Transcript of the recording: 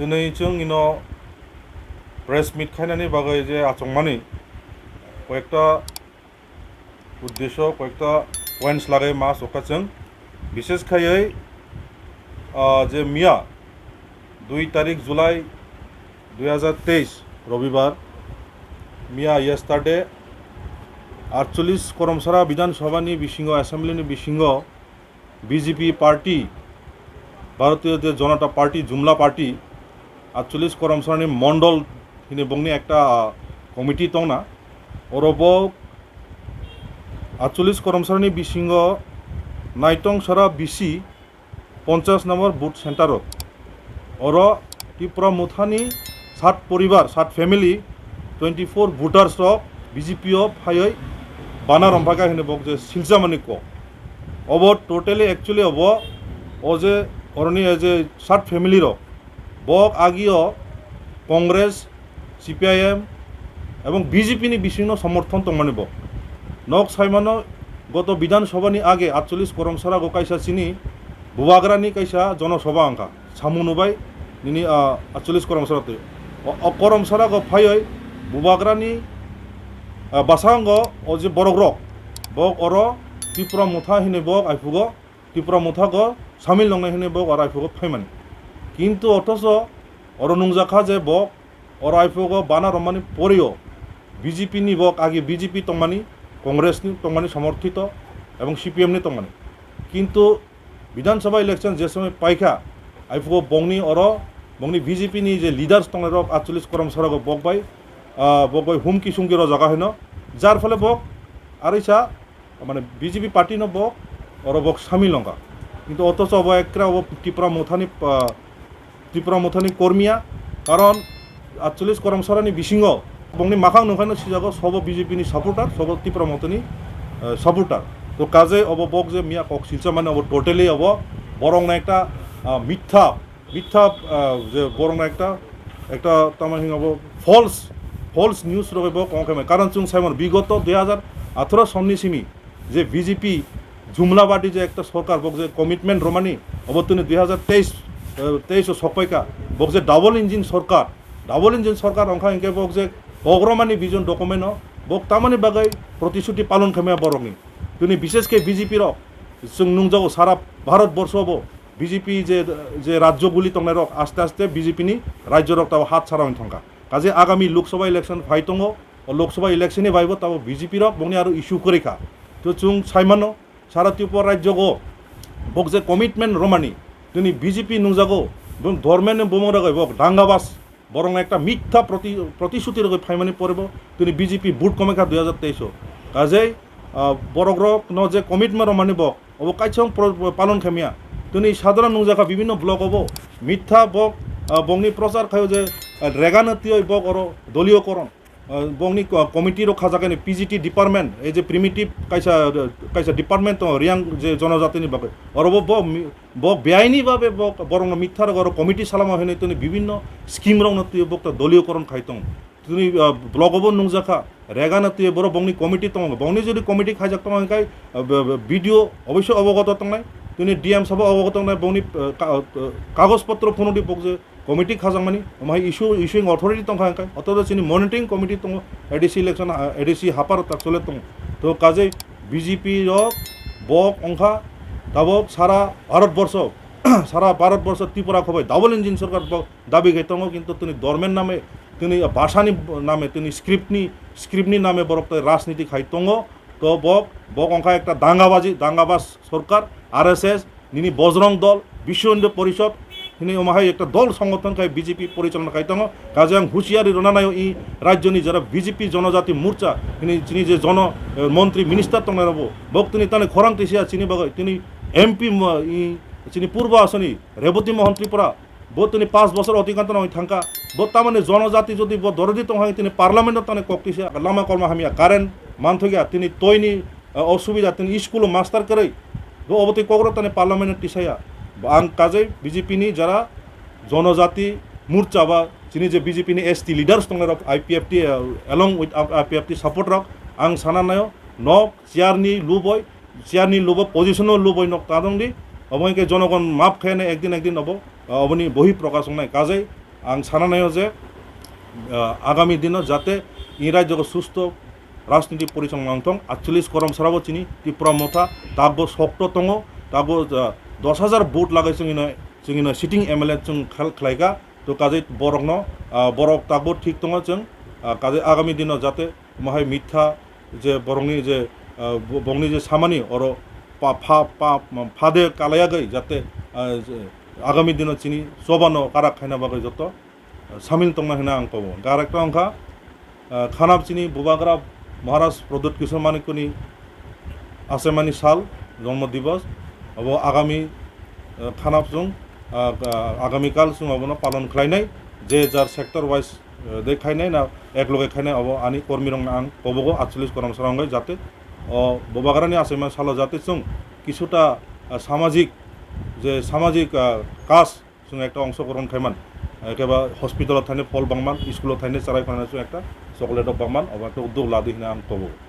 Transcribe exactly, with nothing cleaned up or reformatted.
Tini chwng ino press meet khainani bagwi je achukmani koyekta uddesho, koyekta points lagai ma achukha chwng. Bishesh khaiwi, ah, je miya dui tarik July dui hazar teis Robibar, miya yesterday atchollish Koromsara Bidhan Sabha ni bisingo, assembly ni bisingo B J P party, Bharatiya Janata Party, Jumla party, atchollish Koromsarani Mondol hini bongni ekta, ah, committee tongna. Oro bo atchollish Koromsarani bisingo Naitong Sara B C ponchash number booth center o. Oro Tipra Mothani sat poribar, sat family, twenty four voters rok B J P o phaiwi bana romphaka hwnwi bok je silchamani kok. Obo totally actually obo o je oroni o je sat family rok bok agio Congress, C P I M ebong B J P ni bisingno somorthon tongmani bok. Nok saimano goto Bidhan Sabha ni age atchollish Koromsara go kaisa chini Bubagrani kaisa Jono Sabha wngkha. Samung nubai nini, ah, atchollish Koromsara twi. O, o Koromsara go phaiwi Bubagrani, ah, bwskango o je borok rok, bok oro Tipra Motha hinwi bok aiphugo, Tipra Motha go samil nongnai hinwi bok oro aiphugo phaimani. Kintu othocho oro nungjakha je bok oro aiphugo bana romani porio B J P ni bok agi B J P tongmani, Congress ni tongmani somorthito ebong C P M ni tongmani. Kintu Bidhan Sabha election je somoi paikha, aiphugo bongni oro, bongni B J P ni je leaders tongnai rok atchollish Koromsara go bok bai, ah, bok bai humki sumki rojak hino, jar phole bok arisa, mane B J P party no bok oro bok samil wngkha. Kintu othocho obo ekra obo Tipra Mothani, ah, Tipra Mothani kormiya, karon atchollish Koromsarani bisingo bongni makhang nungkhaino sijago sobo B J P ni supporter, sobo Tipra Mothani, eh, supporter. To kaje obo bok je miya kok silchamani obo totally obo borokno ekta, ah, mitha, mitha, ah, je borokno ekta, ekta tamani hinwi obo false, false news rogwi bo kong khaimani. Karon chwng saimano bigoto dui hazar atharo sonni simi je B J P Jumla party je ekta sorkar, bok je commitment romani, obo tini dui hazar teis, eh, teis o sokpaikha, bok je double engine sorkar, double engine sorkar wngkha hinkhe bok je kok romani vision document o, bok tamani bagwi protishuti palon khaimaya borokni. Tini bishesh khe B J P rok, chwng nungjago sara Bharat borsho bo B J P je, je rajyo guli tongnai rok aste aste B J P ni rajyo rok tabo hat sara wng thangkha. Kaje agami Lok Sabha election phai tongo, o Lok Sabha election ni bai bo tabo B J P rok bongni aro issue kwrwi kha. To chwng saimano, sara Tripura rajyo go bok je commitment romani, tini B J P nungjago, bong dormen ni bumung rogwi bok dangabas, borok ekta mitha proti-, protishuti rogwi phaimani pore bo tini B J P vote komai kha dui hazar teis o. Kajei, ah, borok rok no je commitment romani bok, obo kaisa pro-, palon khaimya. Tini sadharon nungjakha bibhinno block obo mitha bok, ah, bongni prochar khaio je, ah, Rega no twiwi bok oro doliyo koron. Ah, bongni ko-, committee rok khajak ani P G T department, ei je primitive kaisa, kaisa department tongo Reang je jonojatini bagwi. Oro bo, bo mi-, bo beaini babe bo borokno mitha rok oro committee salama hwnwi tini bibhinno scheme rokno twiwi bokta doliyo koron khai tongo. Tini, ah, block obo nungjakha, Rega no twiwi borok bongni committee tongo. Bongni jodi committee khaijak tongo hwnkhai, ah, b-, b-, B D O oboisyo obogoto tongnai, tini D M sabo obogoto tongnai, bongni, ah, ka-, ah, kagoj potro phunukdi bok je committee khajakmani, omo hai issue, issuing authority tongkha hwnkhai, othocho chini monitoring committee tongo, A D C election, ah, A D C hapar tak chole tongo. To kajei B J P rok bok wngkha tabok sara Bharat borsho, sara Bharat borsho Tripura khobai double engine sorkar bo dabi khai tongo, kintu tini dormen name, tini bhasha ni name, tini script ni, script ni name borok tei rajniti khai tongo. To bok, bok wngkha ekta dangabaji, dangabas sorkar, R S S, nini Bojrong Dol, Biswa Hindutva Parishad, hini omo hai ekta dol songothon khai B J P porichalona khai tongo. Kaje ang husiari rwna naio i rajyoni jara B J P Jonojati Morcha, hini chini je jono, eh, montri minister tongnai rokbo, bok tini tani khorang tisiya chini bagwi, tini M P mo-, i chini Purbo Asoni, Reboti Mohan Tripura, bo tini panch bochor otikanto nangwi thangkha. Bo tamani jonojati jodi bo dorodi tong hai tini parliament o tani kok tisa lama kolma hamya, current manthokya, tini toini, eh, osubida, tini school o master kwrwi. Bo obo twi kokrok tani parliament o tisaya. Bo ang kajai B J P ni jara jonojati morcha ba chini je B J P ni S T leaders tongnai rok I P F T, eh, along with I P F T support rok ang sana naio nok chair ni luboi chair ni lubo position o luboi nok ta dong di. Obo hingke jonogon map khe ne ekdin ekdin obo, ah, oboni bohi prokash wngnai. Kajai Ang sana naio je, ah, agami dino jate in rajyogo susto rajniti porichang nangthong, atcholish korom sarabo chini Tipra Motha tabbo sokto tongo, tabbo, ah, dos hajar vote lagai chwngino, chwngino sitting M L A chwng khel-, khlaika, to kajai borokno, ah, borok tabbo thik tongo chwng, ah, kajai agami dino jate mohai mitha je borokni je, ah, bo-, bongni je samani oro pa-, pha-, pa-, phade kalaiyagai jate, ah, je agami dino chini chobano karak khaina bagwi joto samil tongna hwnwi ang kobo. Hwnkhe arekta wngkha, ah, khanap chini Bubagra Maharaj Pradyut Kishore Manikni achaimani sal, jonmo divos, abo agami, ah, khanap chwng, ah, ah, agami kal chwng abono palon khlainai, je jar sector wise, ah, de khainai na ekloge khainai, abo ani kormirokno ang kobogo atcholish korom sara wngwi jate o Bubagrani achaimani salo jate chwng kisuta, ah, samajik, je samajik, ah, kaj chwng ekta ongsogoron khaiman, ekeba hospital o thainai phol bangman, school o thainai cherai phano chwng ekta chocolate rok bangman, obo ekta uddog ladi hwnwi ang kobo.